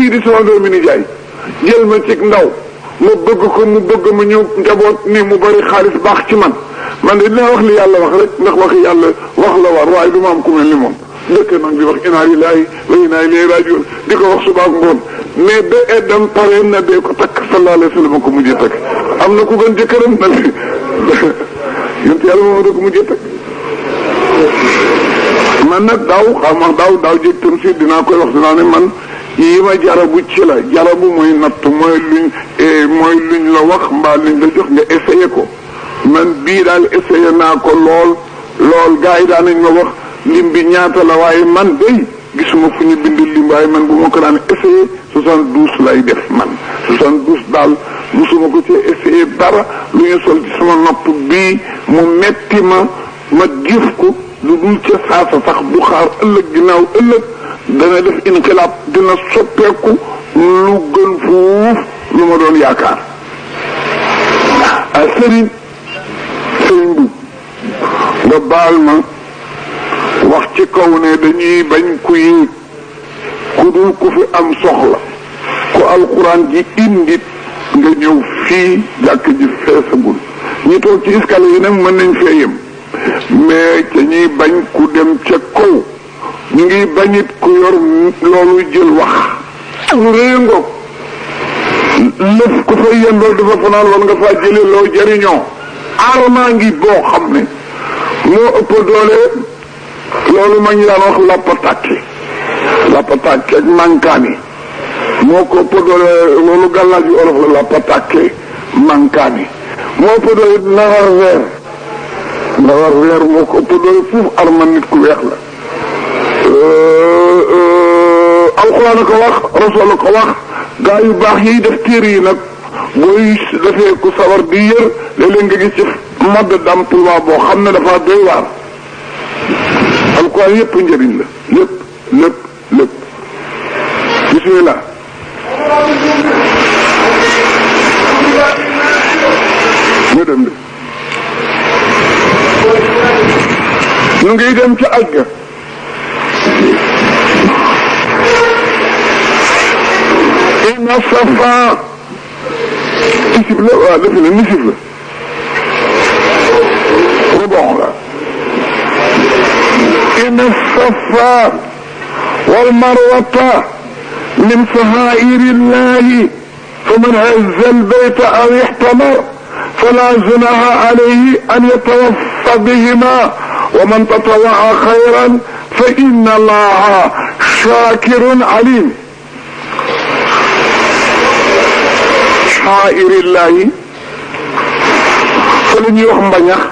kii di sama doomi ni jaay jël ma ci ndaw ma bëgg ko mu bëgg ma ñëw njaboot ni mu bari xaalis baax ci man man de dinaa wax li yàlla wax rek ndax waxi yàlla wax la war waaye du ma am ku mel ni moom dëkk nag di wax inna lillahi wa inna ilayhi rajiun di ko wax suba ak ngoon mais ba eddam pare na dee ko takk sallallahu alayhi wa sallam ko mujjee takk am na ku gën jëkkëram na yonent yàlla moom da ko mujjee takk man nag daaw jég tam si dinaa koy wax dinaa ne man yi ma jarabu ci la jarabu mooy natt mooy luñ la wax mbaa luñ la jox nga essayé ko man bii daal essayé naa ko lool gars yi daan nañ ma wax lim bi ñaata la waaye man day gisuma fu ñu bind lim waaye man bu ma ko daan essayé 72 lay def man 72 daal musuma ko ci essayé dara lu ñu sol ci sama nopp bii mu metti ma gis ko lu dul ca saasa sax du xaar ëllëg ginnaaw ëllëg dana def inqilaab dina soppeeku lu gën fuuf lu ma doon yaakaar sëriñ bu nga baal ma wax ci kaw ne dañuy bañ ku yéeg ku dul ku fi am soxla ku alxuraan ji indit nga ñëw fii jàkk ji feesagul ñi toog ci escalier yi nag mën nañ fee yem mais dañuy bañ ku dem ca kaw ñu ngi bañit ku yor loolu jël wax lu réy ngoog lëf ku fay yendoo dafa fanaan war nga faa jële loo jëriñoo aaramaa ngi boo xam ne moo ëpp doole loolu ma ñu daan wax lappatàkke ak mankaani moo ko ëpp doole loolu gàllaaj yu olof la lappatàkke mankaani moo ëpp doole ndawar weer moo ko ëpp doole fuuf arma nit ku weex la alxuraan ko wax rasul ko wax gaa yu baax yiy def téere yi nag booy defee ku sawar di yër léeg-léeg nga gis ci mode d'emploi boo xam ne dafa doy waar alxuraan yépp njëriñ la lépp bismillah ñu dem de ñu ngi dem ca aj ga inna safa isib la waaw defe la nisif la rebon la inna safa wal marwata min sahairi llahi faman hazza albayta aw ihtamar fala junaha alayhi an yatawaffa bihima wa man tatawaa xayran fa inna allaha shakirun alim sha'irillahi fa la ñuy wax mbañax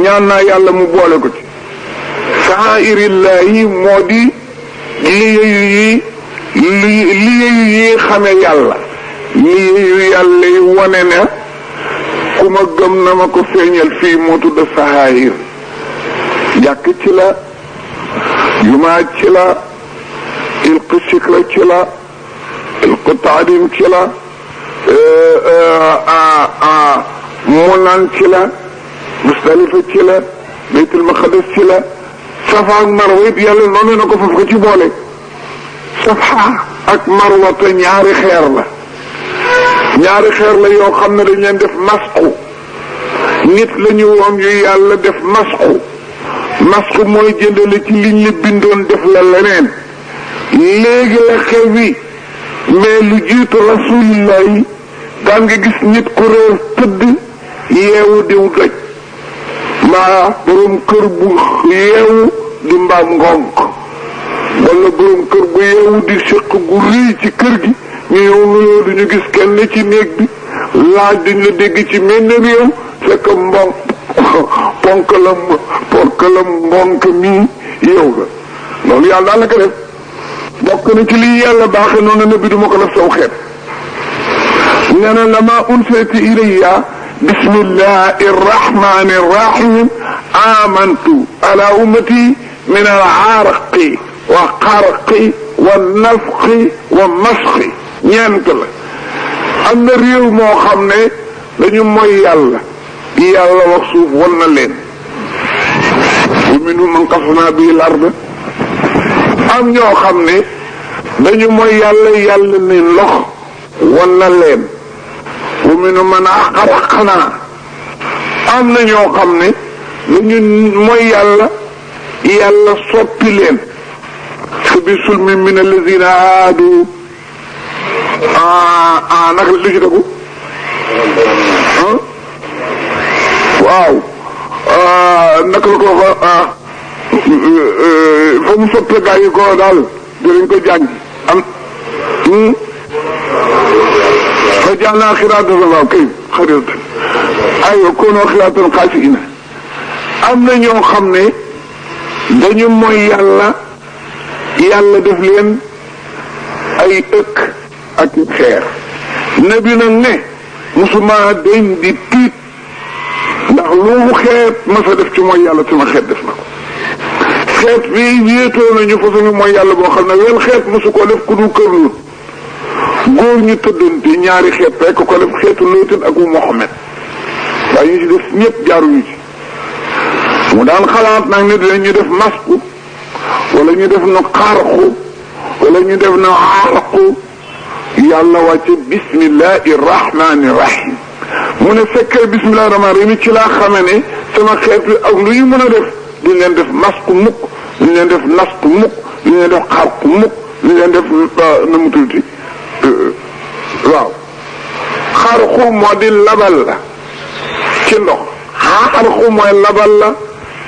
ñaan naa yàlla mu boole ko ci sha'irillahi moo di liyeyu yi xame yàlla liyeyu yàlla yi wane ne ku ma gëm na ma ko feeñal fii moo tudd sahair jàkk ci la jumaa ci la ilqu sikra ci la ilqu taadim ci la munan ci la musdalifa ci la baytul maqdis ci la safa ak marwa it yàlla noonu na ko foofu ko ci boole safa ak marwa te ñaari xeer la yoo xam ne dañ leen def masqu nit la ñu woon yu yàlla def masqu mooy jëndale ci liñ la bindoon def la leneen léegi la xew wi mais lu jiitu rasulillah yi daan nga gis nit ku réer tëdd yeewu diw doj mbaa borom kër bu yeewu di mbaam ngonk wala borom kër bu yeewu di séq gu rëy ci kër gi ñu yow nuyoo duñu gis kenn ci néeg bi laaj duñ la dégg ci menn réew fekk ponkalam mbonk mii yow la loolu yàlla daal la ko def bokk na ci lii yàlla baaxe noonu na bi duma ko def saw xeet nee na lama unsilati ilayya bismillahi arrahmani arrahim amantu ala ummati min al-arqi wa qarqi wa nafqi wa masqi ñeent la am na réew moo xam ne dañu mooy yàlla wax suuf wan na leen wa minhum man xasafnaa bihi al-ard am ñoo xam ne dañu mooy yàlla ni lox wala leen wa minu man xalaqnaa am na ñoo xam ne dañu mooy yàlla soppi leen fa bi sulmi min allazina aadu naka lu ci dëggu waaw naka la ko fa mu soppe gaa yi ko daal dinañ ko jàngi am fa jàllaa xiraatan waaw kay xaritan aywa koonoo xiraatan xaasiina am na ñoo xam ne dañu mooy yàlla def leen ay ëkk ak xeer nabi nag ne musuma dañ di tiit ndax lu mu xeet ma sa def ci mooy yàlla sama xeet def na ko xeet bi wéetoo nañu fa suñu mooy yàlla boo xam ne wenn xeet mosu ko def ku du kër lu góor ñu tëddante ñaari xeet rekk ko def xeetu Lootin ak wu Muhammad waaye ñu ci def ñëpp jaaruñu ci mu daan xalaat nag ne dinañu def masku wala ñu def na xarqu wala ñu def na xarqu yàlla wàcce bismillahi rahmani rahim mu ne fekkee bismillahi rahmani rahim ci laa xame ne sama xeet bi ak lu ñu mën a def duñ leen def masku mukk duñ leen def nasku mukk duñ leen def xarqu mukk duñ leen def na mu tuuti waaw xarqu moo di labal la ci ndox xarqu mooy labal la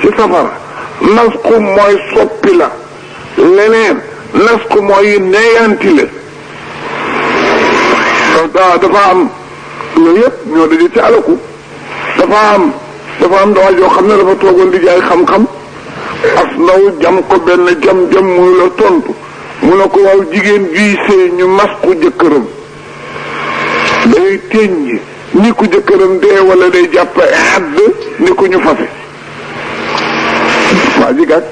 ci safara nasku mooy soppi la leneen nasku mooy neyanti la dafa am yooyu yëpp ñoo daje ci alaku dafa am dawaa joo xam ne dafa toogoon di jaay xam-xam as ndaw jam ko benn jam muy la tontu mu ne ko waaw jigéen juy sëy ñu masku jëkkëram day teññ ni ku jëkkëram dee wala day jàpp xadd ni ku ñu fase waa ji gàtt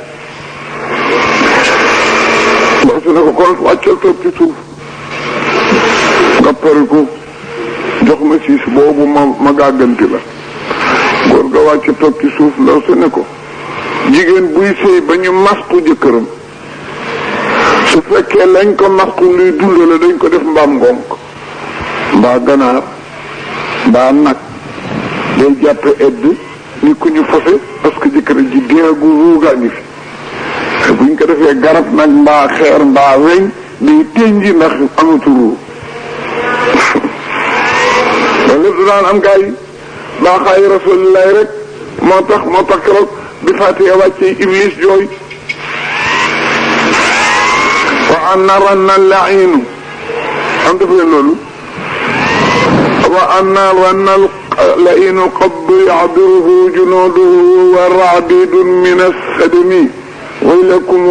ndax su ne ko kon wàccal toog ci suuf nga pare ko jox ma siis boobu ma gàgganti la góor ga wàcc toog ci suuf ndaw su ne ko jigéen buy sëy ba ñu masku jëkkëram su fekkee lañ ko masku luy dund la dañ ko def mbaam ngonk mbaa ganaar mbaa nag day jàppe edd ni ku ñu fase parce que jëkkër ji deegu ruugaa ngi fi buñ ko defee garab nag mbaa xeer mbaa weñ day ténji ndax amatu ruu loolu lépp du daan am gaa yi baaxaayu rasulillahi rek moo tax keroog bi Faatiha wàccee Iblis jooy wa anna ranna lainu am def leen loolu wa anna ranna lainu qad ya'diruhu junuduhu wa ra'didun min as-sadmi waylakum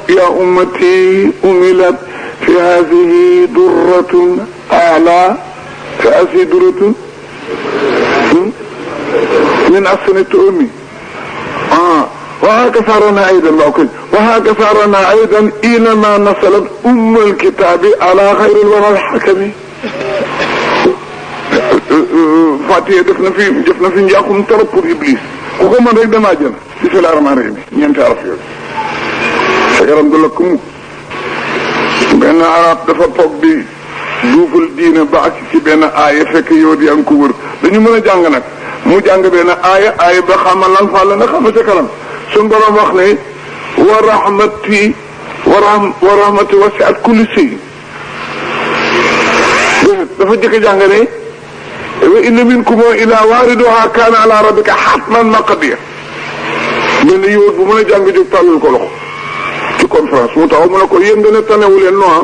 ya ummati umilat fi hadhihi durratun a'la fa asiduratun من أحسن أمي وهكذا صارنا أيضا وهكذا صارنا أيضا إنما نصلت الكتاب على خير الورى الحكم Faatiha def na fi njaaxum trop pour Iblis ku ko mën rek damaa jël bismillaahi rahmaani rahiim ñeenti araf yooyu sa yaram du lakk mu benn arab dafa toog di duuful diine ba ak ci benn aaya fekk yow di am ko wër dañu mën a jàng nag mu jàng benn aaya ba xamal lan fa la nga xam ca kanam suñu borom wax ne wa rahmati wasi'at kulli shay dafa jëkk jàng ne wa inna minkum ila wariduha kana ala rabbika hatman maqdiya benn yow bu mën a jàng jóg tàllal ko loxo ci conférence mu taxaw mu ne ko yéen nga ne tanewu leen noa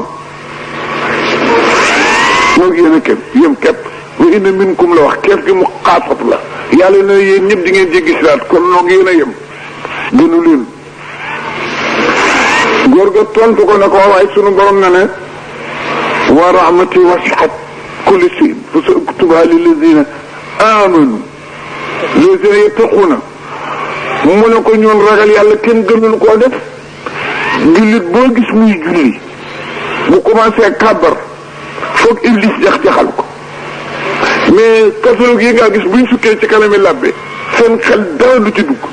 moog yéen a kenn yéen képp wa inna minkum la wax keef gi mu xaasat la yàlla na yéen ñëpp di ngeen jéggi siraat kon noog yéen a yem gënu leen góor ga tontu ko ne ko waaye sunu borom na ne wa rahmati wasi'at kulli shay fa sa'uktubuha lillazina amanu lazina yattaquna mu ne ko ñoon ragal yàlla kenn gënul koo def jullit boo gis muy julli bu commencé kàbbar foog Iblis jax-jaxal ko mais catholique yi nga gis buñ sukkee ci kanami labbe seen xel dara du ci dugg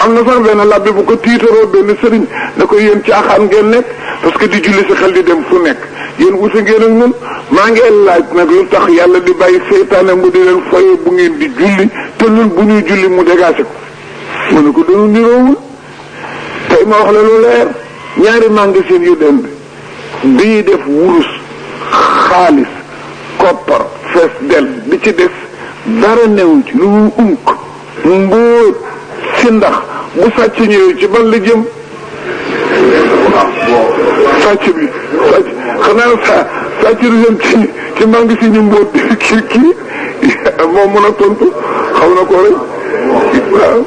am na sax benn labbe bu ko tiitaroo benn sëriñ da ko yéen caaxaan ngeen nekk parce que di julli sa xel di dem fu nekk yéen usa ngeen ak ñun maa ngi laaj nag lu tax yàlla di bàyyi seytaane mu di leen foye bu ngeen di julli te ñun bu ñuy julli mu dégagé ko mu ne ko dañu niroowul tey ma wax la lu leer ñaari magasin yu dem bi def wurus xaalis koppar fees del bi ci des dara new ci lu unk mbóot si ndax bu sàcc ñëwee ci ban la jëm sàcc bi sàcc xanaa sàcc du jëm ci magasin ñu mbóot kii moom mën a tontu xaw na ko rek waaw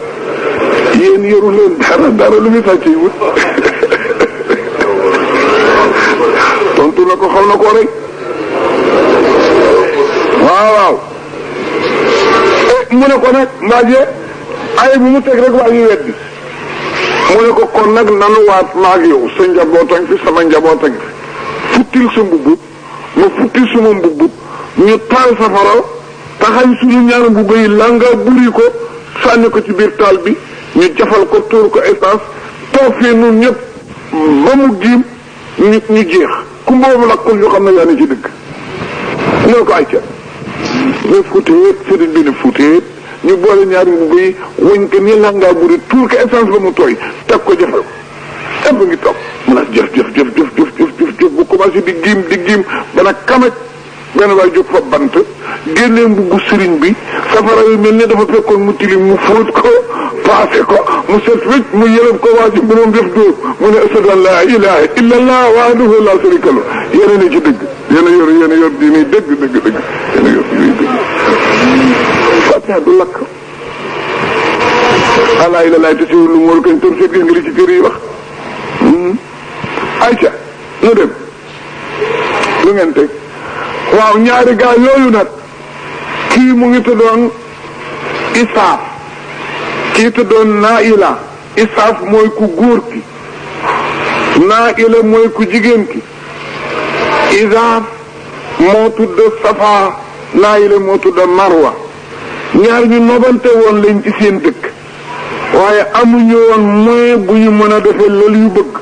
yéen yoru leen dara lu muy sàcc yi wut tontu na ko xaw na ko rek waaw mu ne ko nag mbaaje ay bu mu teg rek waa ñu weddi mu ne ko kon nag nanu waat maag yow sa njabootañ fi sama njabootañ fi futtil sa mbubb ma futtil sama mbubb ñu taal safara taxañ suñu ñaar mbubb yi langa buri ko sànni ko ci biir taal bi ñu jafal ko tuur ko essence toog fii nun ñëpp ba mu giim ñu jeex ku mboobu lakkul ñu xam ne yaa ne ci dëgg ñoo ko ayca ne fuuteet sëriñ bi ne fuuteet ñu boole ñaari mbubb yi wuñ ko ni langaa buri tuur ko essence ba mu tooy teg ko jafal ko ëpp ngi toog mun a jëf bu commencé di giim ba nag kamaj benn waay jóg fa bant génnee mbuggu sëriñ bi safara yu mel ne dafa fekkoon mu tilim mu fóot ko paase ko mu set wécc mu yërëm ko waa ji bu moom def dóor mu ne ashhadu an laa ilaha illa allah wahdahu laa sharika lahu yéen a ne ci dëgg yéen a yor diine dëgg yéen a yor diine dëgg fatiha du lakk alaa ila laay te si lu mool kañ tam seet gis nga li ci téere yi wax ayca nu dem lu ngeen teg waaw ñaari gaa yooyu nag kii mu ngi tuddoon Isaaf kii tuddoon Naila Isaaf mooy ku góor ki Naila mooy ku jigéen ki Isaaf moo tudd Safa Naila moo tudd Marwa ñaar ñu nobante woon lañ ci seen dëkk waaye amuñu woon moyen bu ñu mën a defee loolu yu bëgg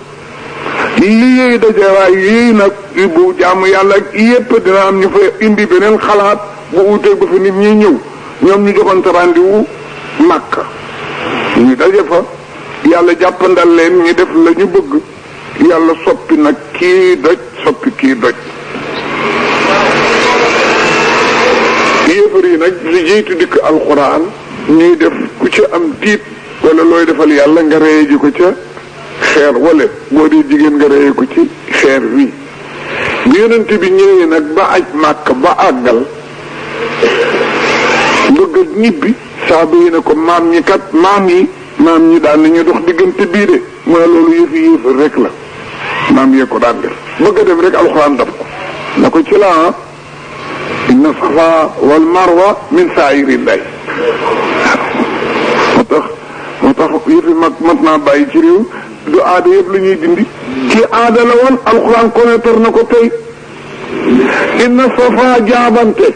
lii daje waaye yii nag bu jaamu yàlla ak yépp dina am ñu fa indi beneen xalaat bu uteeg ba fi nit ñi ñëw ñoom ñu joxante rendez-vous Makka ñu daje fa yàlla jàppandal leen ñu def la ñu bëgg yàlla soppi nag kii doj soppi kii doj yéefar yi nag li jiitu dikk alxuraan ñuy def ku ci am tiit wala looy defal yàlla nga reye ji ko ca xeer wala boo dee jigéen nga reye ko ci xeer wi bi yonent bi ñëwee nag ba aj màkk ba àggal bëgg ñibbi saaba yi ne ko maam ñi daan nañu dox diggante bii de mu ne loolu yëfi yéefar rek la maam yee ko daan def bëgg a dem rek alxuraan daf ko na ko ci la inna safa wal marwa min saa'irillahi moo tax yëfi mat naa bàyyi ci réew du aada yëpp la ñuy dindi ci aada la woon alxuraan connaître na ko tey inna safa jaabante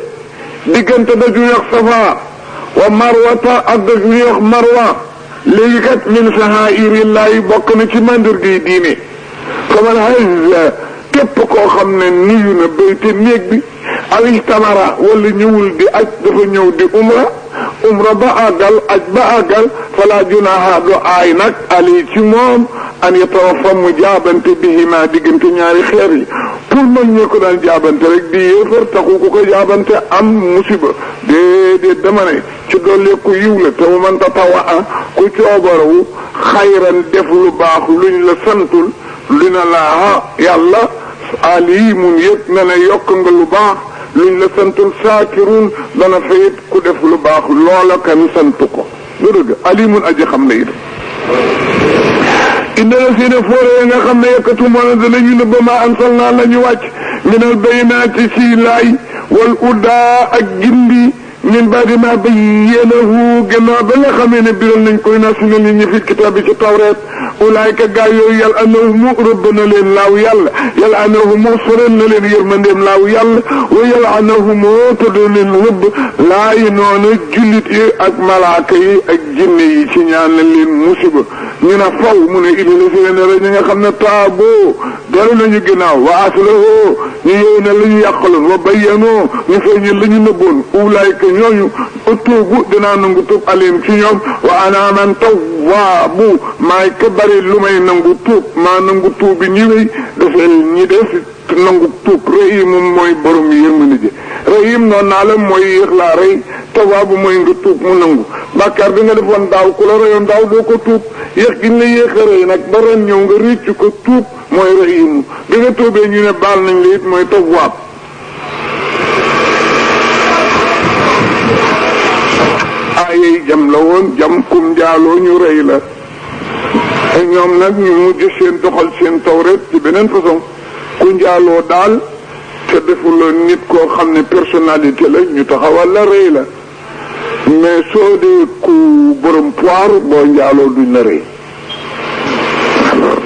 diggante da ñuy wax safa wa marwata ak da ñuy wax marwa léegi kat min saa'irillahi bokk na ci mandarga yi diine faman hajja képp koo xam ne nuyu na bayte néeg bi aw istamara wala ñëwul di aj dafa ñëw di umra ba àggal aj ba àggal fala junaha du aay nag ali ci moom an yatawafa mu jaabante bihima diggante ñaari xeer yi pour man ñee ko daan jaabante rek di yéefar taxu ku ko jaabante am musiba déedéet dama ne ci doole ku yiw la te mu man tatawa ku coobarawu xayran def lu baax luñ la santul lu na laa yàlla alimun yëpp na ne yokk nga lu baax luñ la santul saakirun dana fayit ku def lu baax loola kan sant ko lu dëgg alimun aji xam ne it inna la seene foore nga xam ne yëkkatu moona danañu ne ba ma ansalna la ñu wàcc minal bayinaati si laay wal uddaa ak gindi min baadi ma bayyanahu gannaaw ba nga xamee ne biral nañ koy naa si ne nit ñi fi kitaab bi ci tawreet ulaayka gaa yooyu yàlla anahum rëbb na leen laaw yàlla yàlla anahum soreen na leen yërmandeem laaw yàlla wa yàlla anahum tëdd leen rëbb laa yi noonu jullit yi ak malaaka yi ak jinne yi ci ñaan leen musiba ñu ne faw mu ne ila la seen rek ñi nga xam ne taaboo dellu nañu ginnaaw wa aslahoo ñu yëw ne la ñu yàqaloon wa bayyanoo ñu feeñal la ñu nëbboon ulaayka ñooñu utuubu dinaa nangu tuub alim ci ñoom wa ana man tawwaabu maay ka bari lu may nangu tuub maa nangu tuub bi ñi wéy dafay ñi def nangu tuub rahim moom mooy borom yërmande ji rahim noonu naa la mooy yéex laa rey tawwaabu mooy nga tuub mu nangu bàkkaar bi nga defoon daaw ku la reyoon daaw doo ko tuub yéex gi ñu la yéex a rey nag ba ren ñëw nga réccu ko tuub mooy rahim bi nga tuubee ñu ne baal nañ la it mooy tawwaab ayey jam la woon jam kum njaaloo ñu rey la ñoom nag ñu mujj seen doxal seen tawret ci beneen façon ku njaaloo daal te defuloo nit koo xam ne personnalité la ñu taxawal la rëy la mais soo dee ku borom poire boo njaaloo duñ la rëy alors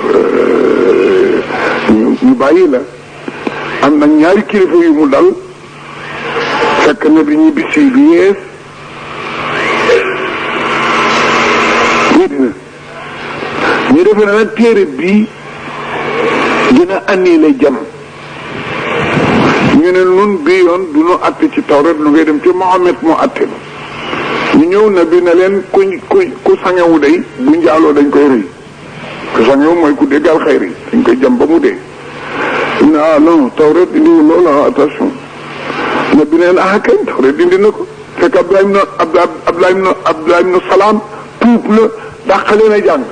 ñu bàyyi la am na ñaari kilifa yu mu dal fekk na bi ñu bisi bi yees ñu defe na nag téere bii dina annulé jam ñu ne nun bii yoon du ñu atte ci tawret lu ngay dem ci Mohamed moo atte ñu ñëw na bi ne leen ku sangewu day bu njaaloo dañ koy rëy ku sangewu mooy ku déggal xayri dañ koy jam ba mu dee ne ah non tawret indiwu loola attention na bi neen ah kañ tawret dindi na ko fekk Abdoulaye ibn Salaam tuub la dàqaleen a jàng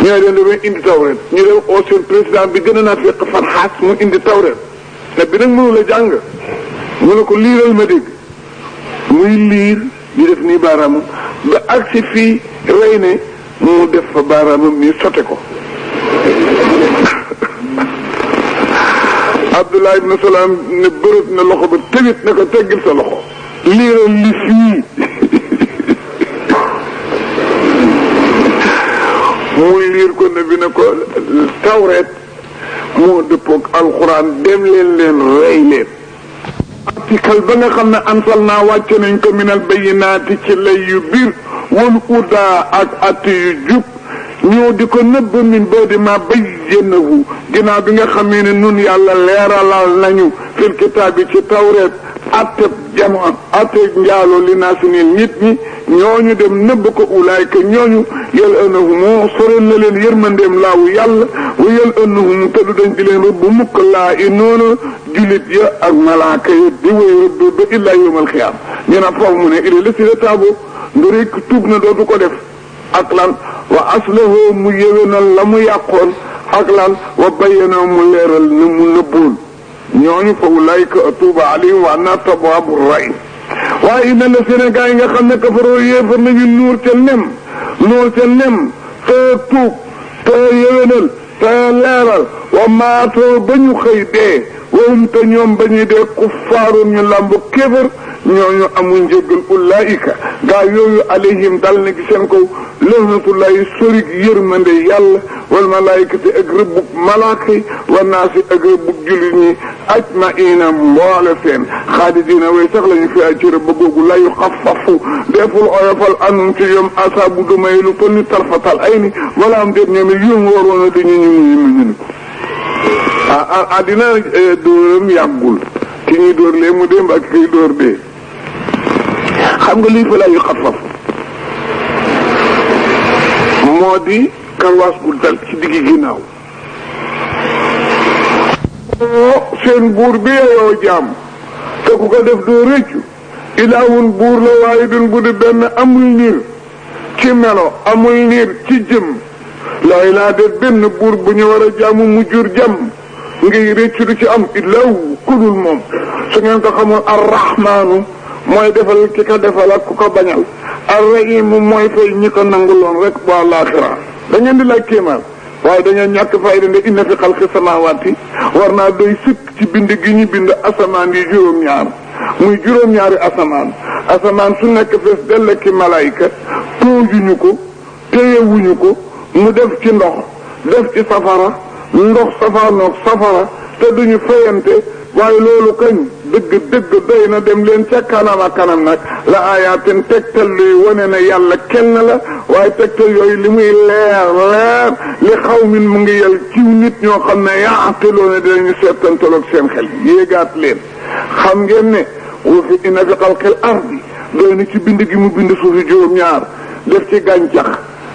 ñu ne leen damay indi tawret ñu dem au seen président bi gën a naa fekk Farxaas mu indi tawret ne bi nag mënu la jàng mu ne ko liiral ma dégg muy liir di def nii baaraamam ba agsi fii rey ne mu def fa baaraamam nii sote ko Abdullah ibn Salaam ne bërët na loxo ba tëgit ne ko teggil sa loxo liiral li fii muy liir ko ne bi ne ko tawret moo dëppoog alxuraan dem leen rey leen article ba nga xam ne ansal naa wàcce nañ ko minal bayyinaati ci lay yu biir wal hudaa ak atti yu jub ñoo di ko nëbb min ba'di ma bayyanahu ginnaaw bi nga xamee ne nun yàlla leeralal nañu fil kitaab bi ci tawreet atteb jamono atteb njaaloo li naa si nit ñi ñooñu dem nëbb ko ulaayka ñooñu yal anahum soreel na leen yërmandeem laawu yàlla wa yal anahum te du dañ di leen rëbb mukk laa i noonu julit ya ak malaaka ya di way rëbb ba illaa yawmal xiyaam ñu ne faw mu ne ila la si la taabo nga rekk tuub na dootu ko def ak lan wa aslahu mu yéwénal la mu yàqoon ak lan wa bayyana mu leeral na mu nëbboon ñooñu fa ulaayka atuuba alayhim wa ana tawwaabu rahim waaye ina la Sénégal yi nga xam ne kafaroo yéefar nañu nuur ca nem te tuub te yéwénal te leeral wa maatoo ba ñu xëy dee wahum te ñoom ba ñuy dee kuffaarun ñu làmb kéefar ñooñu amul njëggal ulaayika gaa yooyu alayhim dal na ci seen kaw lahnatullahi sorig yërmande yàlla wal malaayikati ak rëbbug malaaka yi wa naasi ak rëbbug jullit ñi ajmaina mboole seen xaalidina way sax lañu fi ay ci rëbb googu la yu xafafu deful oyofal anum ci yom asaabu dumay lu toll ni tarfatal ay ni wala am déet ñoom yum waroon a di ñu addina dóoram yàggul ki ñuy dóor lee mu démb ak kiy dóor dee xam nga lii fa la yu xafaf moo di karwaas bu dal ci diggi ginnaaw seen buur bi yow jaam te ku ko def doo rëccu ilaahun buur la waaye dun bu di benn amul niir ci melo amul niir ci jëm laa ilaa de benn buur bu ñu war a jaamu mu jur jàmm ngi rëccu du ci am ilaahu kudul moom su ngeen ko xamul arrahmaanu mooy defal ki ko defal ak ku ko bañal arrahim mooy fay ñi ko nanguloon rek ba laaxira da ngeen di laaj kéemaan waaye dañoo ñàkk fayda nde inna fi xalqi samaawaati war naa doy sëkk ci bind gi ñu bind asamaan yi juróom-ñaar muy juróom-ñaari asamaan su nekk fees dell ki malaayika toojuñu ko téyewuñu ko mu def ci ndox def ci safara ndox safaanoog safara te duñu fayante waaye loolu kañ dëgg doy na dem leen ca kanam a kanam nag la ayaatin tegtal luy wane ne yàlla kenn la waaye tegtal yooyu li muy leer li xaw min mu ngi yel ciw nit ñoo xam ne yaaqiloona dinañu seetantaloog seen xel yéegaat leen xam ngeen ne wa fi inna fi xalqil ardi doy na ci bind gi mu bind suufi juróom-ñaar def ci gàncax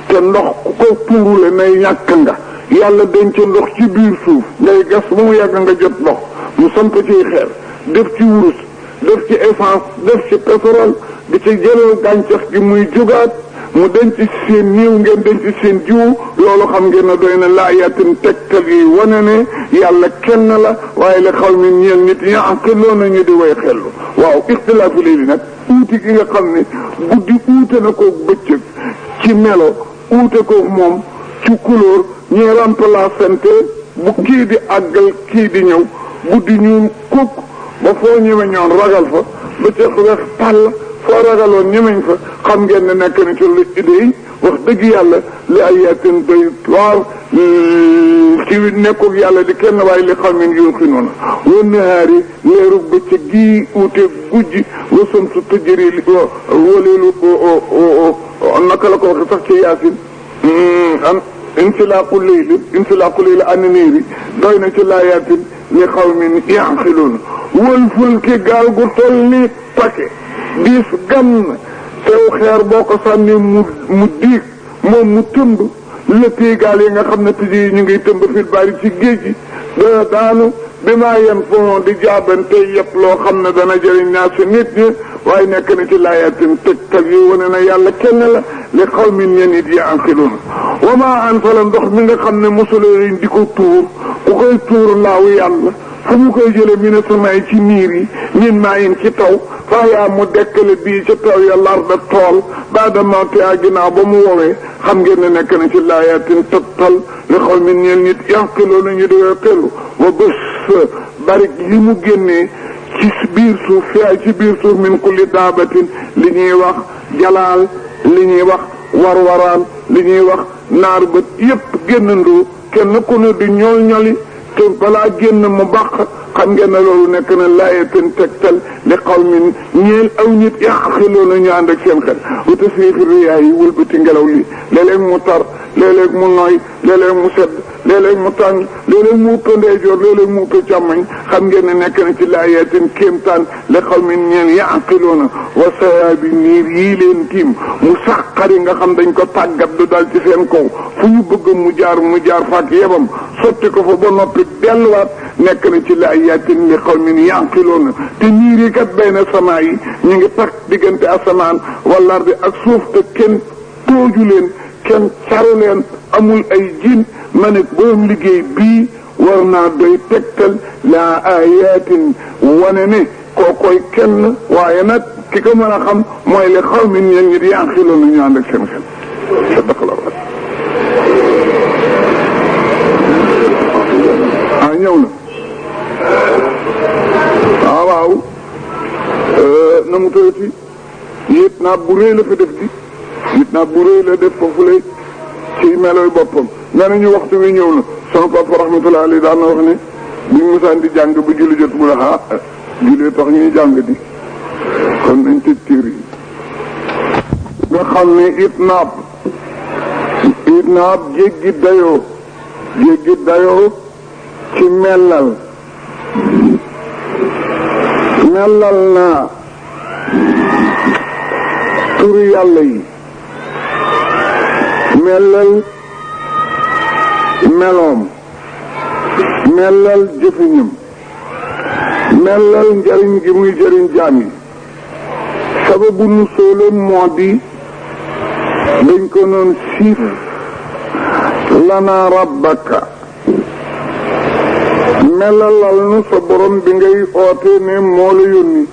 te ndox ku ko tuurule nay ñàkk nga yàlla denc ndox ci biir suuf ngay gas ba mu yàgg nga jot ndox mu samp ciy xeer def ci wurus def ci essence def ci pétrole di ci jëlal gàncax gi muy jugaat mu denc seen niiw ngeen denc seen jiwu loolu xam ngeen ne doy na laayatin tegtal yi wane ne yàlla kenn la waaye la xaw mi ñeel nit ñi àqiloo nañu di way xellu waaw ixtilaafu léegi nag uuti gi nga xam ne guddi uute na ko bëccëg ci melo uute ko moom ci couleur ñi remplacante bu kii di àggal kii di ñëw guddi ñu kukk ba foo ñëwee ñoon ragal fa bëccëg weex tàll foo ragaloon ñemeñ fa xam ngeen ne nekk na ci lu idée yi wax dëgg yàlla li ay yaatin doy waar ci nekkul yàlla di kenn waaye li xam ne yoon fi noonu wan nahaari leeru bëccëg gii uute gujji wasam su tëjëri li waleelu naka la ko waxe sax ci yaasin insilaaqu layli an niiri doy na ci laayaatin li xawmin yaqiluun wal fulki gaal gu toll ni pake diis gann sew xeer boo ko sànni mu diig moom mu tëmb lëppii gaal yi nga xam ne tëj yi ñu ngi tëmb fil bari ci géej gi dana daanu bi maa yen foofu di jaabante yëpp loo xam ne dana jëriñ naa si nit ñi waaye nekk na ci laayatin tegtal yi wane na yàlla kenn la li xawmin ñe nit yaqiluun wa maa anfala ndox mi nga xam ne mosuleen di ko tuur ku koy tuur laaw yàlla fu mu koy jële mi ne samay ci niir yi min maa yin ci taw faa yaa mu dekkale bii ca taw ya larda tool baada mawti a ginnaaw ba mu woowee xam ngeen ne nekk na ci laayatin tegtal li xawmin ñeel nit yaqiluun ñu dee xelu wa bés bari li mu génnee ci biir suuf fi ci biir suuf min kulli daabatin li ñuy wax jalaal li ñuy wax warwaraan li ñuy wax naar bët yépp génnandoo kenn ku ne di ñool ñoli te balaa génn mu bàq xam ngeen ne loolu nekk na laayatin tegtal li qawmin ñeel aw nit yaqiluuna ñu ànd ak seen xel wa tasriifi riyaa yi wëlbati ngelaw li léeg-léeg mu tar léeg-léeg mu nooy léeg-léeg mu sedd léeg-léeg mu tàng léeg-léeg mu ëpp ndeyjoor léeg-léeg mu ëpp càmmoñ xam ngeen ne nekk na ci laayatin kéemtaan li qawmin ñeel yaqiluuna wa sayaabi niir yii leen tiim mu saqari nga xam dañ ko tàggat du dal ci seen kaw fu ñu bëgg mu jaar faak yebam sotti ko fa ba noppi delluwaat nekk na ci laayatin li qawmin yaqiluuna te niir yi kat bayna samaa yi ñu ngi takk diggante asamaan wala ardi ak suuf te kenn tooju leen kenn caru leen amul ay jin ma ne boom liggéey bii war naa doy tegtal la ayatin wane ne kookoy kenn waaye nag ki ko mën a xam mooy li xawmin ñeen ñi di yaqiluuna ñu ànd ak seen xel sadaqallahu ñëw na waaw na mu tëyati yit naa bu rëy la fi def di yit naa bu rëy la def foofu lay ci meloy boppam nee nañu waxtu wi ñëw na sama papa rahmatullahi alayhi daan na wax ne buñ mosaan di jàng bu julli jot mu la julli tax ñuy jàng di kon nañ tëj tiir yi nga xam ne it naab jéggi dayoo ci mellal naa turu yàlla yi mellal meloom mellal jëfiñam mellal njariñ gi muy jëriñ jaam yi sababu nu soolam moo di dañ ko noon siif lana rabbaka melalal nu sa borom bi ngay oote ne moo la yónni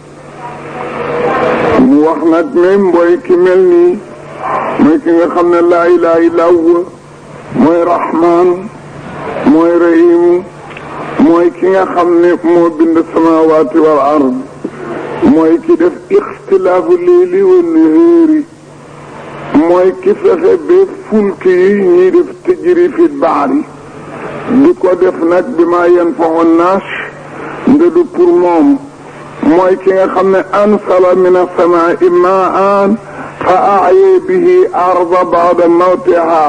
mu wax nag ne mbooy ki mel nii mooy ki nga xam ne laa ilaaha illaa huwa mooy rahmaan mooy rahiim mooy ki nga xam ne moo bind samaawaati wal ard mooy ki def ixtilaafu leeli wa nahaari mooy ki fexe ba fulki yi ñuy def tajri fi bahri di ko def nag bi ma yanfa'u naas nda du pour moom mooy ki nga xam ne ansala min as-samaa'i maa'an fa ahya bihi arda ba'da mawtiha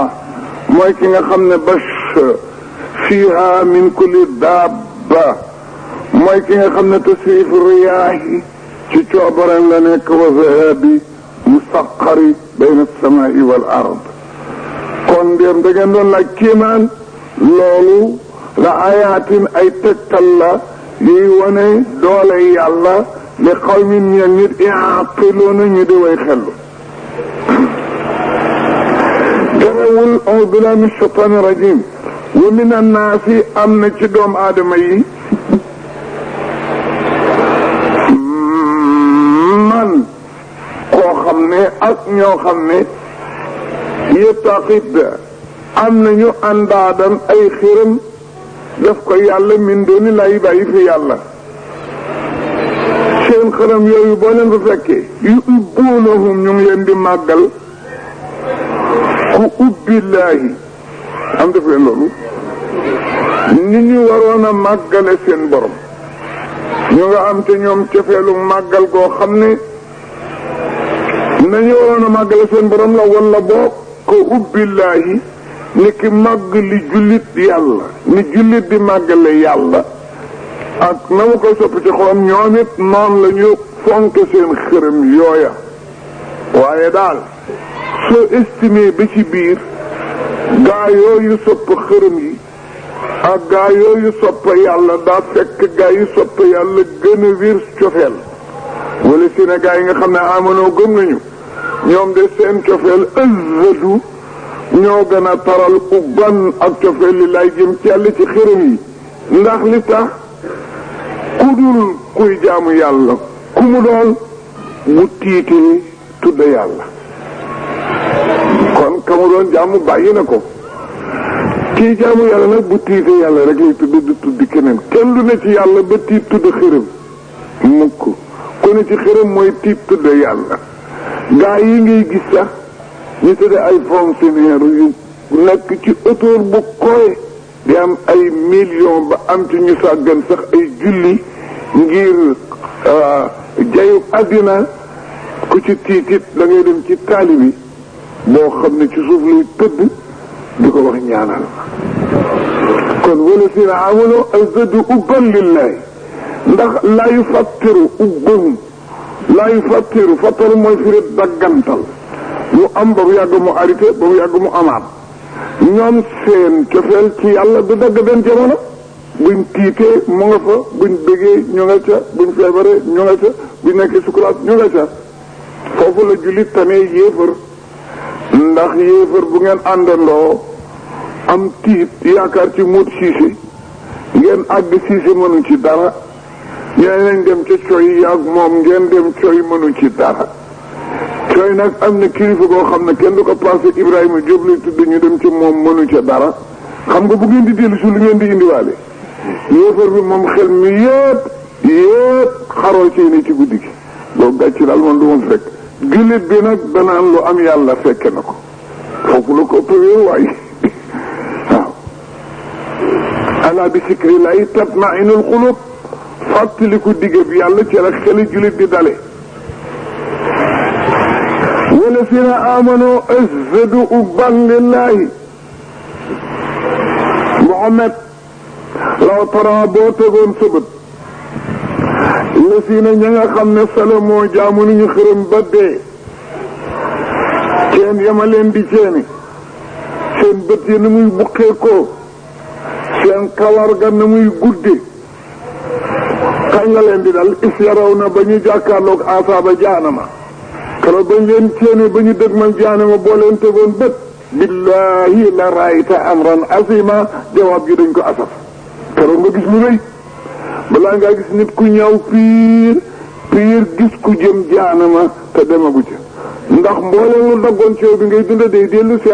mooy ki nga xam ne bash fiha min kulli dabba mooy ki nga xam ne tasrif riyaahi ci coobaram la nekk wa zahabi musaxari bayna as-samaa'i wal ard kon ndéem da ngeen doon laaj kéemaan loolu la ayaatin ay tegtal la yuy wane doole yàlla li qawmin ñeen nit yaaqiluuna ñu di way xellu terewul a'uuzu billaahi mina shaytaani rajiim wa min annaasi am na ci doom aadama yi man koo xam ne ak ñoo xam ne yetaqid am nañu àndaadan ay xiram def ko yàlla min dooni lay bàyyi fi yàlla seen xaram yooyu boo leen ko fekkee yu ubbuunahum ñu ngi leen di màggal ku ubbillaahi am def leen loolu ni ñu waroon a màggale seen borom ñu nga am te ñoom cofeelu màggal goo xam ne nañu waroon a màggale seen borom la wala boo ko ubbillaahi ni ki màgg li jullit yàlla ni jullit di màggale yàlla ak na ma koy soppi ci xolam ñoom it noonu la ñu fonke seen xërëm yooya waaye daal soo estimé ba ci biir gaa yooyu sopp xërëm yi ak gaa yooyu sopp yàlla daa fekk gaa yi sopp yàlla gën a wér cofeel wala si ne gaa yi nga xam ne amanoo gëm nañu ñoom de seen cofeel ëzzadu ñoo gën a taral ubban ak cofeel li lay jëm ci yàlla ci xërëm yi ndax li tax ku dul kuy jaamu yàlla ku mu doon bu tiitee tudda yàlla kon ka mu doon jaamu bàyyi na ko kii jaamu yàlla nag bu tiitee yàlla rek lay tudd du tuddi keneen kenn du ne ci yàlla ba tiit tudd xërëm mukk ku ne ci xërëm mooy tiit tudda yàlla gaa yi ngay gis sax ñu tudde ay fonctionnaire yu nekk ci autour bu koy di am ay millions ba am ci ñu sàggan sax ay julli ngir jayub àddina ku ci tiitit da ngay dem ci taalibi boo xam ne ci suuf lay tëdd di ko wax ñaanal kon wala si na amano azadu ubban lillahi ndax laa yu fattiru ubban laa yu fattiru fattar mooy firi daggantal mu am ba mu yàgg mu arrêté ba mu yàgg mu amaat ñoom seen cofeel ci yàlla du dagg benn jamono buñ tiitee mu nga fa buñ bëggee ñu nga ca buñ feebaree ñu nga ca buñ nekkee sukuraat ñu nga ca foofu la jullit tamee yéefar ndax yéefar bu ngeen àndandoo am tiit yaakaar ci muut siise ngeen àgg siise mënu ci dara ñooy nañ dem ca coy yaag moom ngeen dem coy mënu ci dara coy nag am na kilifa goo xam ne kenn du ko passé Ibrahima Diop lay tudd ñu dem ci moom mënu ca dara xam nga bu ngeen di dellu si lu ngeen di indiwaale yéefar bi moom xel mi yëpp xaroo ci ne ci guddi gi loolu gàcc daal man du ma fekk jullit bi nag danaan lu am yàlla fekke na ko foofu la ko ëppee waaye waaw ala bi sikri lay tatmainul xulub fàttaliku digge bi yàlla ci la xeli jullit di dale wala si na amano azadu ubban lillahi Muhammad law tara boo tegoon sëbët la si na ña nga xam ne salamoo jaamu nañu xërëm ba dee ceen yama leen di ceeni seen bët yi na muy buqee ko seen kawar ga na muy guddi kañ la leen di dal is yaraw na ba ñu jàkkaarloog asaaba jaanama kala bañ leen ceeni ba ñu dëgmal jaanama boo leen tegoon bët billahi la raayta amran azima jawaab ji dañ ko asaf keroog nga gis lu rëy balaa ngaa gis nit ku ñëw piir gis ku jëm jaanama te demagu ca ndax mbooleem lu daggoon ci yow bi ngay dunda day dellu si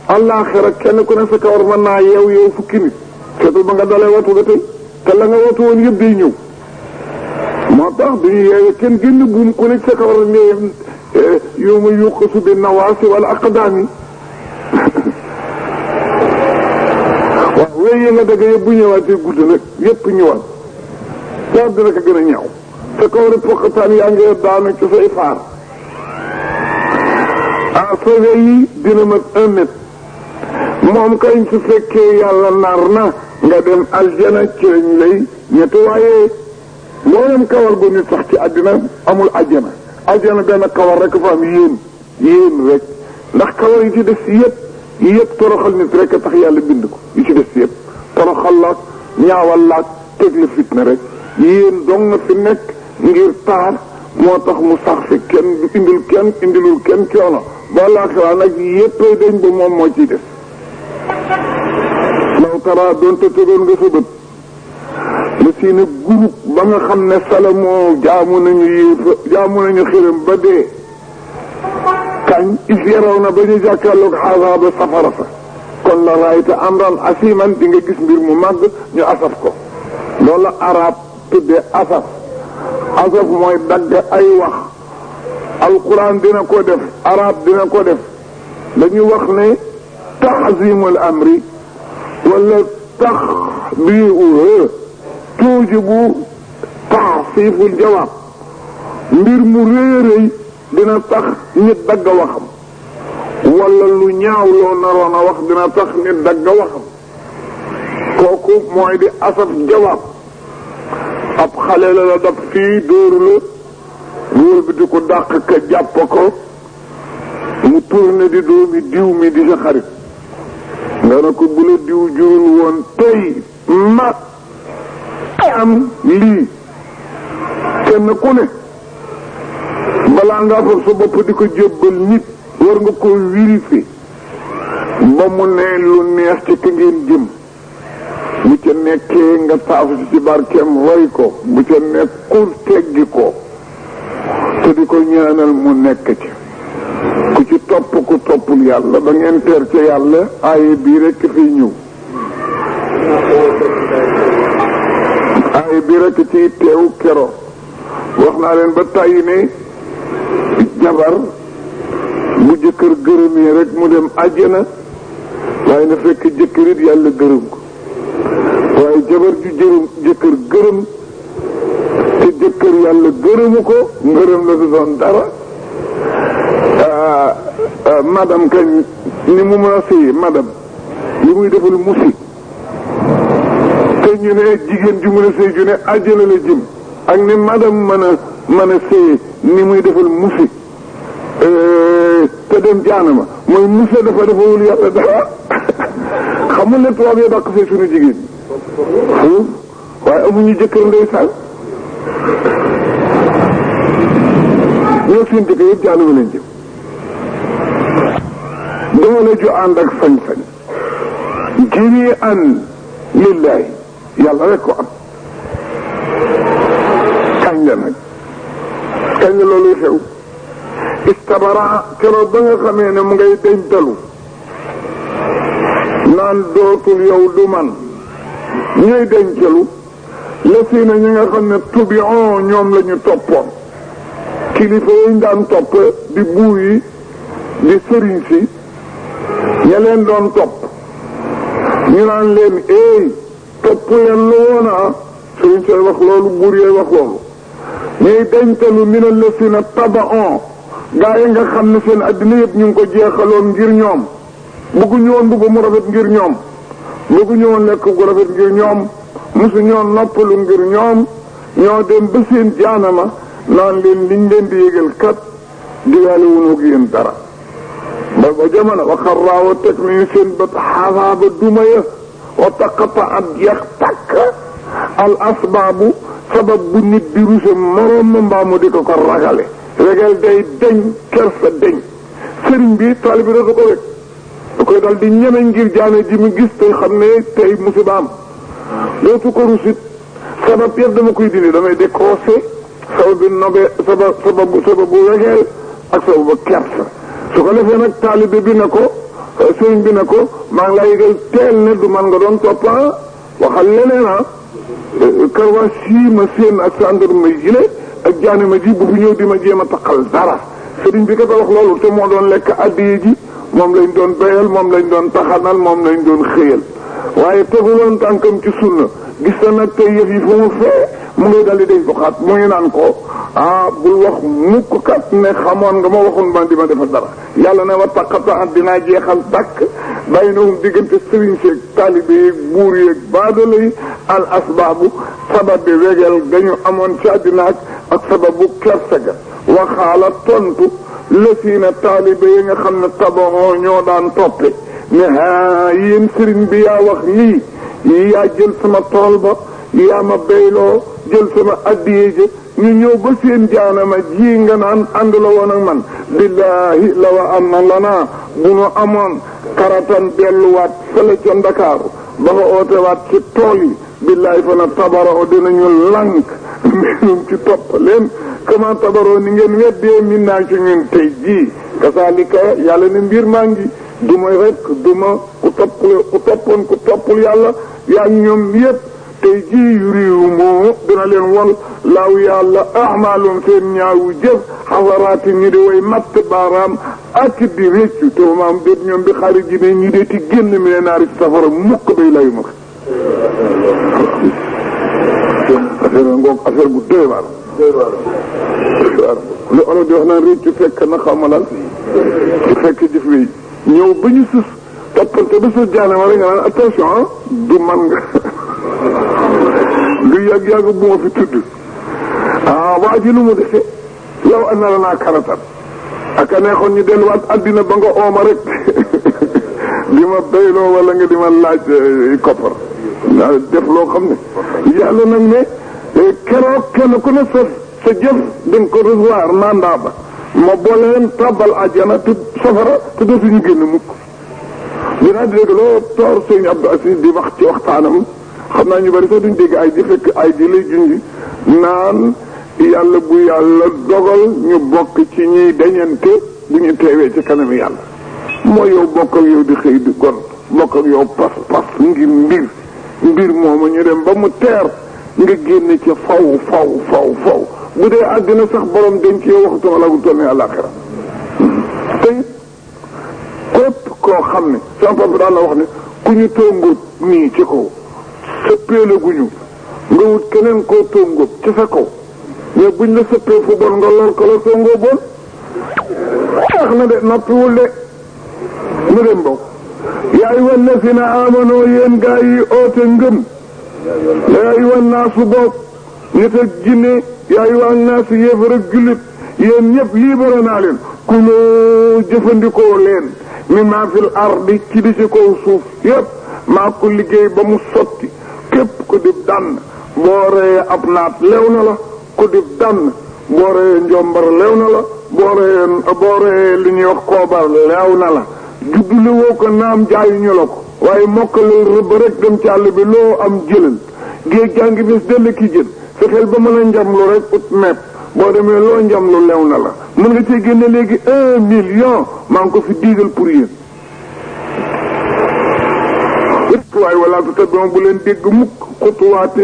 àllaaxira kenn ku ne sa kawar mën naa yeew fukki nit seetal ba nga dalee watu ga tey te la nga watu woon yëpp day ñëw moo tax duñu yeewee kenn génn buum ku ne sa kawar ne yow ma yuqasu bi nawaasi wala aqdaami waaw wéy yi nga dëgg yëpp bu ñëwaatee gudd nag yëpp ñëwaat daal dina ko gën a ñaaw sa kaw rek poqataan yaa ngi daanu ci say faar sauvé yi dina mat 1 mètre moom kañ su fekkee yàlla nar na nga dem aljana ci lañ lay ñetti waaye mboolem kawar gu nit sax ci àddina amul aljana benn kawar rek fa am yéen rek ndax kawar yi ci des yëpp toroxal nit rek a tax yàlla bind ko yi ci des yëpp toroxal laak ñaawal laak teg la fitna rek yéen dong nga fi nekk ngir taar moo tax mu sax fi kenn du indilul kenn coono ba laaxiraa nag yëppay dañ ba moom moo ciy des law tara doonte tegoon nga sa bët la si ne groupe ba nga xam ne Salomo jaamu nañu xiram ba dee kañ is yaraw na ba ñu jàkkaarloog azaaba safara sa kon la raayta amran asiman di nga gis mbir mu màgg ñu asaf ko loolu la arab tuddee asaf mooy dagg ay wax alquran dina ko def arab dina ko def dañuy wax ne taxzimul amri wala taxbiuhu tuujibu taxsiful jawaab mbir mu réeréy dina tax nit dagg waxam wala lu ñaaw loo naroon a wax dina tax nit dagg waxam kooku mooy di asaf jawaab ab xale la dab fii dóoru la wóol bi di ko dàq ka jàpp ko mu tourné di doomi diw mi di sa xarit nga ne ko bu la diw jurul woon tey ma am lii kenn ku ne balaa ngaa fab sa bopp di ko jébbal nit war nga ko vérifier ba mu ne lu neex ci ka ngeen jëm bu ca nekkee nga taafu ci barkeem roy ko bu ca nekkul teggi ko te di ko ñaanal mu nekk ci ku ci topp ku toppul yàlla ba ngeen teer ca yàlla aaye bii rekk fiy ñëw aaye bii rekk ciy teew kero wax naa leen ba tàyyi ne jabar bu jëkkër gërëmee rek mu dem àjjana waaye na fekk jëkkër it yàlla gërëm ko waaye jabar ju jëkkër gërëm te jëkkër yàlla gërëmu ko ngërëm la du doon dara madame kañ ni mu mën a sëyi madame li muy defal musi te ñu ne jigéen ju mën a sëy ju ne àjjana la jëm ak ni madame mën a sëyi ni muy defal musi te dem jaanama mooy musa dafa defawul yàlla dara xamul ne tubaab yi dàq see suñu jigéen foofu waaye amuñu jëkkër ndeysaan ñoo seen jëkkër yëpp jaanama leen jëm doole ju ànd ak sañ-sañ jëri an lillahi yàlla rek ko am kañ la nag kañ la looluy xew istabara keroog ba nga xamee ne mu ngay dencalu naan dootul yow du man ñooy dencalu la si na ñi nga xam ne tubion ñoom la ñu toppoon kilifa yi daan topp di buur yi di sëriñ si ña leen doon topp ñu naan leen topp leen lu woon sëriñ say wax loolu buur yooy wax loolu ñuy dencalu mina la si na tabaon gaa yi nga xam ne seen addina yëpp ñu ngi ko jeexaloon ngir ñoom bëgguñu woon mbubb mu rafet ngir ñoom bëgguñu woon lekk gu rafet ngir ñoom mosu ñoo noppalu ngir ñoom ñoo dem ba seen jaanama naan leen liñ leen di yégal kat digaale wuñu ak yéen dara ba jamono wa xarraawa teg nañu seen bët xasaaba duma ya wa taqata at jeex takk al asbaabu sabab bu nit di ruse moroom ma mbaamu di ko ragale regal day deñ kersa deñ sëriñ bi taalibi da ko rek da koy dal di ñeme ngir jaane ji mu gis te xam ne tey musibaam dootu ko rusit sabab yëpp dama koy dindi damay décroché sababu nobe sababu wegeel ak sababu kersa su ko defee nag taalibe bi ne ko sëriñ bi ne ko maa ngi lay yëgal teel ne du man nga doon toppa waxal leneen karwaas yi ma seen ak gendarme yi le ak jaane ma ji bu fi ñëw di ma jéem a taqal dara sëriñ bi ka wax loolu te moo doon lekk addiye ji moom lañ doon béyal moom lañ doon taxanal moom lañ doon xëyal waaye teguloon tànkam ci sunna gis na nag tey yëf yi fu mu fee mu ngi daldi dañ ko xaat mu ngi naan ko bul wax mukk kat ne xamoon nga ma waxoon man di ma defal dara yàlla ne wa taqata dinaa jeexal tàkk baynahum diggante sëriñ seeg taalibe yeeg buur yeeg baadala yi al asbaabu sabab bi wegeel gañu amoon ci àddina ak sababu kersa ga waxaala tontu lësiina taalibe yi nga xam ne tabaxoo ñoo daan toppe ne yéen sëriñ bi yaa wax lii yaa jël sama tool ba yaa ma béyloo jël sama addiye ja ñu ñëw ba seen jaanama ji nga naan ànd la woon ak man billaahi la wa am na lanaa bu nu amoon karatan delluwaat fële ca Ndakaaru ba nga ootewaat ci tool yi billaahi fa na tabaroo dinañu lànk mbinum ci topp leen comment tabaroo ni ngeen weddee min naa ci ñun tey jii kasaalika yàlla ne mbir maa ngi du ma rek du ma ku toppul yàlla yaa ñoom yépp tey jii yu réew moo dina leen won laaw yàlla amaalum seen ñaawu jëf xasaraati ñi di way matt baaraam ak di réccu te maam déet ñoom bi xaari ji ne ñi dee ti génn mi ne naari safara mukk bay layu ma affaire ngoog affaire bu doy waar lu olof di wax naan réccu fekk na xamalal fekk jëf wéy ñëw ba ñu sus toppante ba sus jaane ma rek nga naan attention du man nga lu yàgg-yàgg bu ma fi tudd waa ji lu mu defe yow an na la naa karatan ak a neexoon ñu delluwaat addina ba nga ooma rek di ma béyloo wala nga di ma laaj koppar def loo xam ne yàlla nag ne keroog kenn ku ne sa jëf dañ ko recevoir mandat ba ma booleen tàbbal àjjana te safara te dootuñu génn mukk dinaa dégg loo toor sëñ Abdou Aziz di wax ci waxtaanam xam naa ñu bari sax duñ dégg ay ji fekk ay ji lay junji naan yàlla bu yàlla dogal ñu bokk ci ñuy dañante bu ñu teewee ci kanam yàlla mooy yow bokk ak yow di xëy di gon bokk ak yow pas ngir mbir moomu ñu dem ba mu teer nga génn ci faw bu dee àddina sax borom denc yow waxutuma la gu toll ne àllaaxira tey képp koo xam ne sama papa daan la wax ne ku ñu tóngoot nii ci kaw sëppee la guñu nga wut keneen koo tóngoot ci sa kaw mais buñ la sëppee fu bon nga lor ko la tóngoo bon wax na de noppiwul de mu dem bokk yaay wan na si na amanoo yéen gaa yi oote ngëm yaay wan naa su bopp nit ak jinne yaay wan naa si yéefar ak jullit yéen ñëpp libéré naa leen ku loo jëfandikoo leen mi maa fil ardi ci di ci kaw suuf yépp maa ko liggéey ba mu sotti képp ku dib dann boo reyee ab naat lew na la ku dib dann boo reyee njombar lew na la boo reyee li ñuy wax koobar lew na la juddule woo ko naam jaayuñu la ko waaye mokkalal rëbb rek dem ci àll bi loo am jëlal géej jàngi bis dell ki jën fexeel ba mën a njamlu rek ut mepp boo demee loo njamlu lew na la mën nga cee génne léegi 1 million maa ngi ko fi diigal pour yéen waaye wala tattabi'u bu leen dégg mukk xutuwaati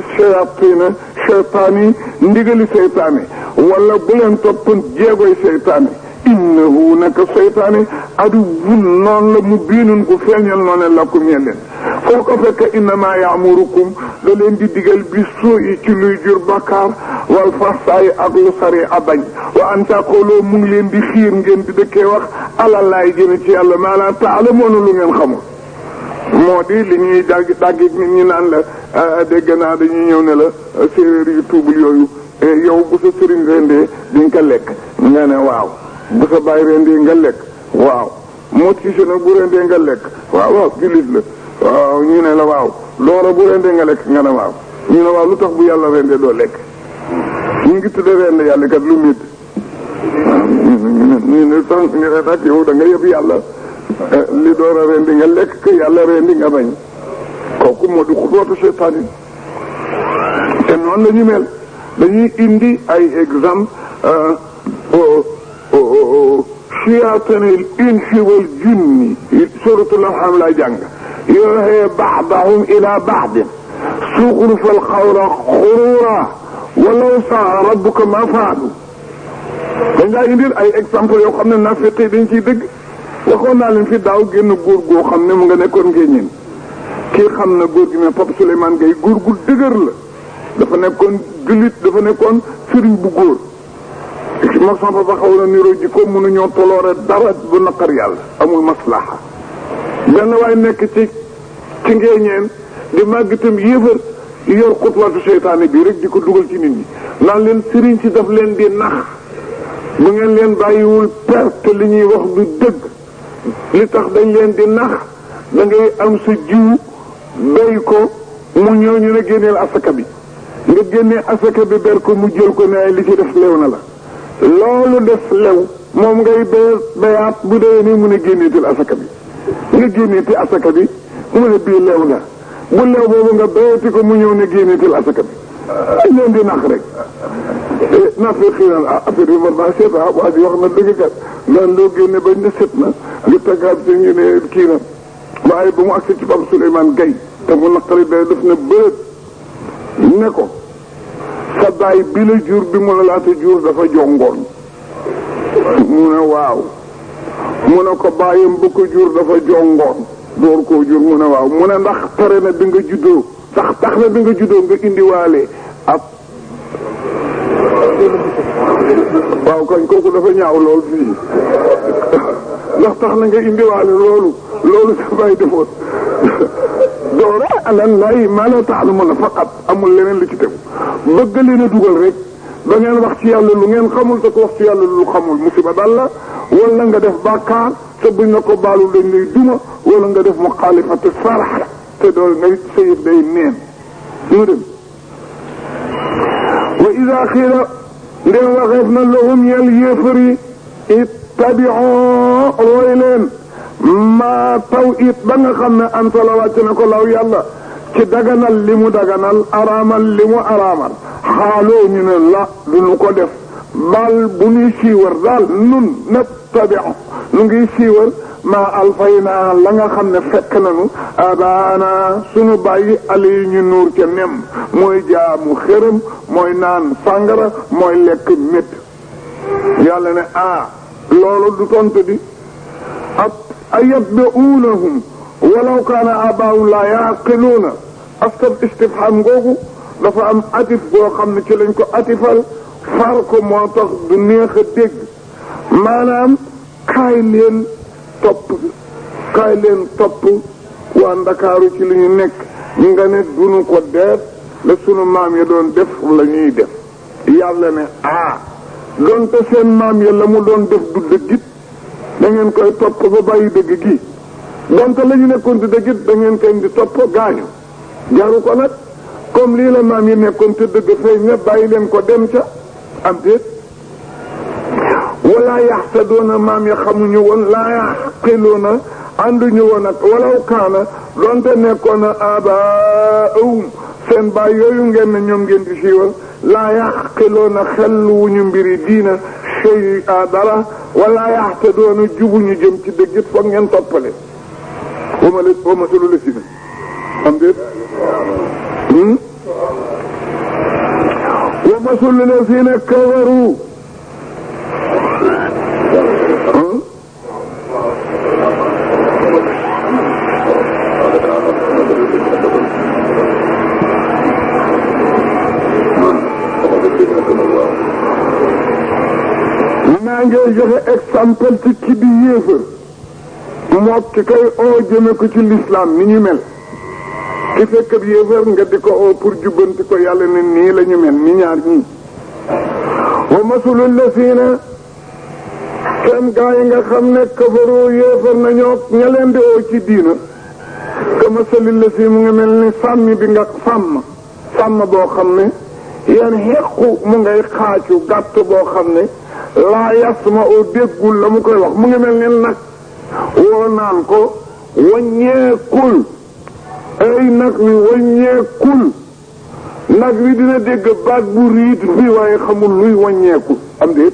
seytaan yi ndigali seytaane wala bu leen topp jéegoy seytaane innahu naka seytaane aduwwun noonu la mu biinun ku feeñal noone lakum ñe leen foo ko fekk innama ya'murukum da leen di digal bi suu'i ci luy jur bakkaar wal fahsaa'i ak lu sari abañ wa an taqulu mu ngi leen di xiir ngeen di dëkkee wax alallaay jëme ci yàlla maa la ta'lamuuna lu ngeen xamul moo di li ñuy dagg nit ñi naan la dégg naa dañuy ñëw ne la séeréer yu tuubul yooyu yow bu sa sëriñ rendee di nga ko lekk nga ne waaw bu sa bàyyi rendee nga lekk waaw moo ci nag bu rendee nga lekk waaw jullit la waaw ñu ne la waaw loora bu rendee nga lekk nga ne waaw ñu ne waaw lu tax bu yàlla rendee doo lekk ñu ngi tudde rend yàlla kat lu mit ñu ne sax ñu ne nag yow da nga yëpp yàlla li door a rendi nga lekk yàlla rendi nga bañ kooku moo di xutwatu seytaan yi te noonu la ñu mel dañuy indi ay exemple shayaatinil insi wal jinni suratul an'am lay jàng yuuhaa ba'duhum ilaa ba'din zukhrufal qawli ghuruuran walaw sha'a rabbuka maa fa'alu dañ laa indil ay exemple yoo xam ne naafeq yi dañ ciy dëgg waxoon naa leen fi daaw génn góor goo xam ne mu nga nekkoon ngeen kii xam na góor gi mais Pape Souleymane Gueye góor gu dëgër la dafa nekkoon jullit dafa nekkoon sëriñ bu góor ma sama papa xaw na niroo ji ko mënuñoo toloore dara bu naqar yàlla amul maslaha benn waay nekk ci ngeeñeen di màgg itam yéefar yor xutwaatu seytaane bii rek di ko dugal ci nit ñi naan leen sëriñ si daf leen di nax bu ngeen leen bàyyiwul perte li ñuy wax du dëgg li tax dañ leen di nax da ngay am sa jiw béy ko mu ñëw ñu ne génneel asaka bi nga génnee asaka bi ber ko mu jël ko ne ay li ci def lew na la loolu def lew moom ngay béyaat bu dee nii mu ne génneetil asaka bi nga génneeti asaka bi mu ne bii lew na bu lew boobu nga béyati ko mu ñëw ne génneetil asaka bi dañ leen di nax rek na fi xii naan affaire yi war naa seet waa ji wax na dëgg kat naan loo génne bañ ne set na li taggaat si ñu ne kii na waaye ba mu agsi ci Pape Souleymane Gaye te mu naqari day def ne bërët ne ko sa baay bi la jur bi mu la laata jur dafa jongoon mu ne waaw mu ne ko bàyyam bu ko jur dafa jongoon door koo jur mu ne waaw mu ne ndax tere na bi nga juddoo tax na bi nga juddoo nga indiwaale ab waaw kañ kooku dafa ñaaw lool fii ndax tax na nga indiwaale loolu sa bàyyi defoon doora alan lay maa la ta'lamuuna faqat amul leneen lu ci tegu bëgg leen a dugal rek ba ngeen wax ci yàlla lu ngeen xamul te ko wax ci yàlla lu xamul musiba dal la wala nga def bàkkaar te buñ la ko baalu dañ lay duma wala nga def muxaalifatu sarx te dool nga sayib day neen ñu dem wa ida xiila ndem waxeef na lahum yel yéefari ittabi'u roy leen maa taw it ba nga xam ne antala wàcc na ko law yàlla ci daganal li mu daganal araamal li mu araamal xaaloo ñu ne la duñu ko def bal bu ñuy siiwar daal nun nattabi'u nu ngi siiwar maa alfaynaa la nga xam ne fekk nañu abaana sunu bàyyi ali ñu nuur ca nem mooy jaamu xërëm mooy naan sàngara mooy lekk mét yàlla ne loolu du tontu di ayatba'uunahum walaw kaana aabaa'uhum laa ya'qiluuna astab istifhaam googu dafa am atif boo xam ne ci lañ ko atifal far ko moo tax du neex a dégg maanaam kaay leen topp waa Ndakaaru ci li ñu nekk nga ne duñu ko def la sunu maam ya doon def la ñuy def yàlla ne doonte seen maam ya la mu doon def du dëggit da ngeen koy topp ba bàyyi dëgg gi donte la ñu nekkoon di dëggit da ngeen koy di topp gaañu jaru ko nag comme lii la maam yi nekkoon te dëgg feeñ na bàyyi leen ko dem ca am déet wala yaxtadoona maam ya xamuñu woon laa yaqiloona ànduñu woon ak walaw kaana donte nekkoon a abaahum seen baay yooyu ngeen ne ñoom ngeen di siiwal laa yaqiloona xelluwuñu mbiri diina sey dara wala yaxtadoona jubuñu jëm ci dëggit foog ngeen toppale wa masalu lasina am déet wa masalu lasina kafaru maa ngi joxe exemple ci ki di yéefar moo ki koy oo jëme ko ci l'islam ni ñu mel ki fekk ab yéefar nga di ko oo pour jubbanti ko yàlla ne nii la ñu mel ni ñaar ñii wa masalul lasina seen gaa yi nga xam ne kafaru yéefar nañoo ña leen di oo ci diina ka masalul lasi mu ngi mel ni sàmmi bi nga sàmm boo xam ne yan xequ mu ngay xaacu gàtt boo xam ne laa yasma oo déggul la mu koy wax mu ngi mel ni nag woo naan ko waññeekul ay nag wi waññeekul nag wi dina dégg baat bu riit bi waaye xamul luy waññeekul am déet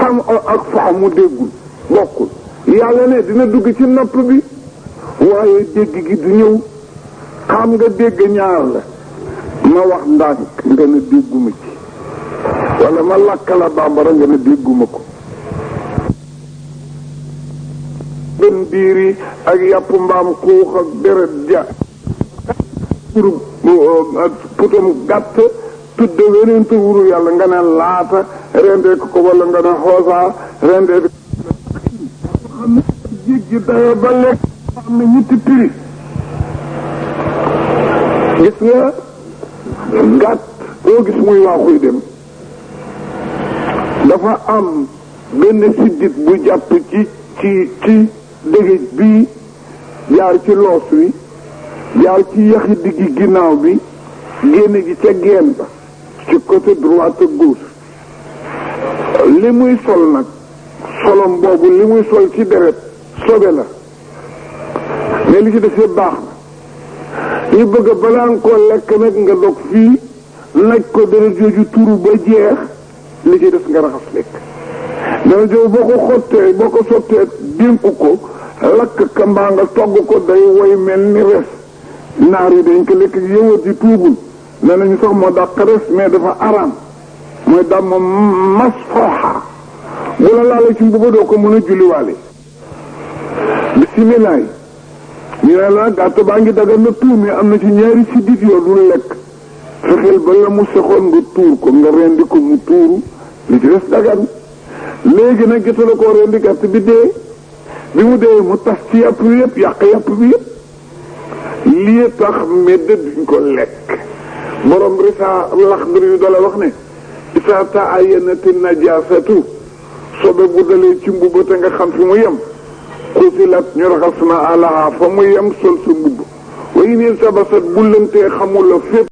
sam ak faamu déggul bokkul yàlla ne dina dugg ci nopp bi waaye dégg gi du ñëw xam nga dégg ñaar la ma wax ndànk nga ne dégguma ci wala ma lakk la bambara nga ne dégguma ko benn biiri ak yàpp mbaam xuux ak deret ja putam gàtt tudde weneen te wuru yàlla nga ne laata rendee ko wala nga ne xoosaa rendee ko xam ne jéggi dayo ba lekk am na ñetti prix gis nga gàtt boo gis muy waaxuy dem dafa am benn siddit bu jàpp ci dëgëj bii jaar ci loos wi jaar ci yaxi diggi ginnaaw bi génne gi ca geen ba ci côté droite ak gauche li muy sol nag solom boobu li muy sol ci deret sobe la mais li ci defee baax na ñu bëgg balaa nga koo lekk nag nga dog fii naj ko deret jooju turu ba jeex li ci des nga raxas lekk deret jooju boo ko xottee boo ko sottee dénk ko lakk ka mbaa nga togg ko day woy mel ni res naar yi dañ ko lekk yëwat yi tuubul nee nañu sax moo dàq res mais dafa araam mooy dam ma mas fooxa bu la laalee ci mbuba doo ko mën a julliwaale bisimilaay ñu ne la gàtt baa ngi dagal na tuur mais am na ci ñaari siddit yoo dul lekk fexeel ba la mu sexoon nga tuur ko nga rendi ko mu tuuru li ci des dagan léegi nag jotala koo rendi gàtt bi dee bi mu dee mu tas ci yàpp bi yëpp yàq yàpp bi yëpp lii tax medd duñ ko lekk borom risa laxdar yu dala wax ne isa ta'ayyanati najasatu sobe bu dalee ci mbubb te nga xam fi mu yem xusilat ñu raxas na alaha fa mu yem sol sa mbubb wa in sabasat bu lëntee xamula fépp